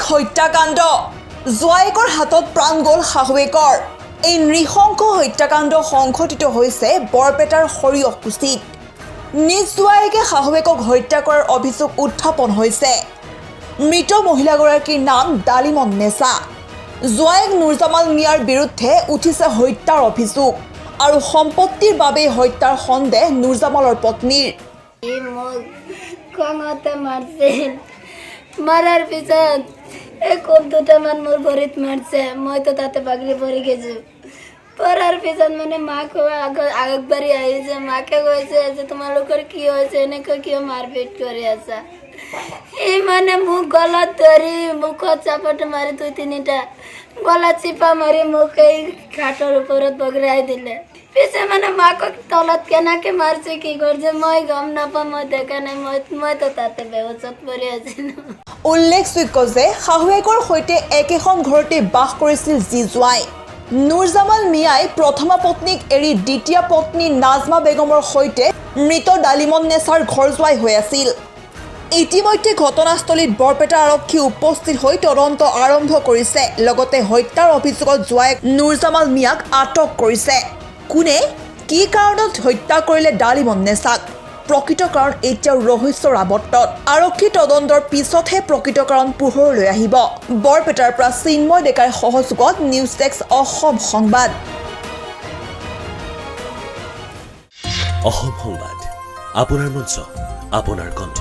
হত্যাকাণ্ড। জোৱায়েকৰ হাতত প্ৰাণ গ'ল শাহুৱেকৰ। এই নৃশংস হত্যাকাণ্ড সংঘটিত হৈছে বৰপেটাৰ সৰিয়হকুছিত। নিজ জোৱায়েকে শাহুৱেকক হত্যা কৰাৰ অভিযোগ উত্থাপন হৈছে। মৃত মহিলাগৰাকীৰ নাম ডালিমন নেচা। জোৱায়েক নুৰজামাল মিয়াৰ বিৰুদ্ধে উঠিছে হত্যাৰ অভিযোগ আৰু সম্পত্তিৰ বাবেই হত্যাৰ সন্দেহ নুৰজামালৰ পত্নীৰ। সি মোক খঙতে মাৰছিল। মাৰাৰ পিছত এই কোব দুটামান মোৰ ভৰিত মাৰছে। মইতো তাতে বাগৰি পৰি গৈছো। পৰাৰ পিছত মানে মাক আগত আগবাঢ়ি আহিছে। মাকে কৈছে যে তোমালোকৰ কি হৈছে, এনেকৈ কিয় মাৰপিট কৰি আছা? সি মানে মোক গলাত ধৰি মুখত চাপট মাৰি, দুই তিনিটা গলাত চিপা মাৰি মোক এই খাটৰ ওপৰত বগৰাই দিলে। পিছে মানে মাকক তলত কেনেকে মাৰছে, কি কৰিছে, মই গম নাপাওঁ। মই দেখা নাই। মইতো তাতে বেহুচত পৰি আছিলো। উল্লেখযোগ্য যে শাহুৱেকৰ সৈতে একেখন ঘৰতে বাস কৰিছিল জী জোঁৱাই। নুৰজামাল মিয়াই প্ৰথমা পত্নীক এৰি দ্বিতীয় পত্নী নাজমা বেগমৰ সৈতে মৃত ডালিমন নেচাৰ ঘৰ জোঁৱাই হৈ আছিল। ইতিমধ্যে ঘটনাস্থলীত বৰপেটা আৰক্ষী উপস্থিত হৈ তদন্ত আৰম্ভ কৰিছে। লগতে হত্যাৰ অভিযোগত জোঁৱায়েক নুৰজামাল মিয়াক আটক কৰিছে। কোনে কি কাৰণত হত্যা কৰিলে ডালিমন নেচাক, প্ৰকৃত কাৰণ এতিয়াও ৰহস্যৰ আৱৰ্তত। আৰক্ষী তদন্তৰ পিছতহে প্ৰকৃত কাৰণ পোহৰলৈ আহিব। বৰপেটাৰ পৰা চিন্ময় ডেকাৰ সহযোগত নিউজ ডেস্ক, অসম সংবাদ। অসম সংবাদ, আপোনাৰ মঞ্চ, আপোনাৰ কণ্ঠ।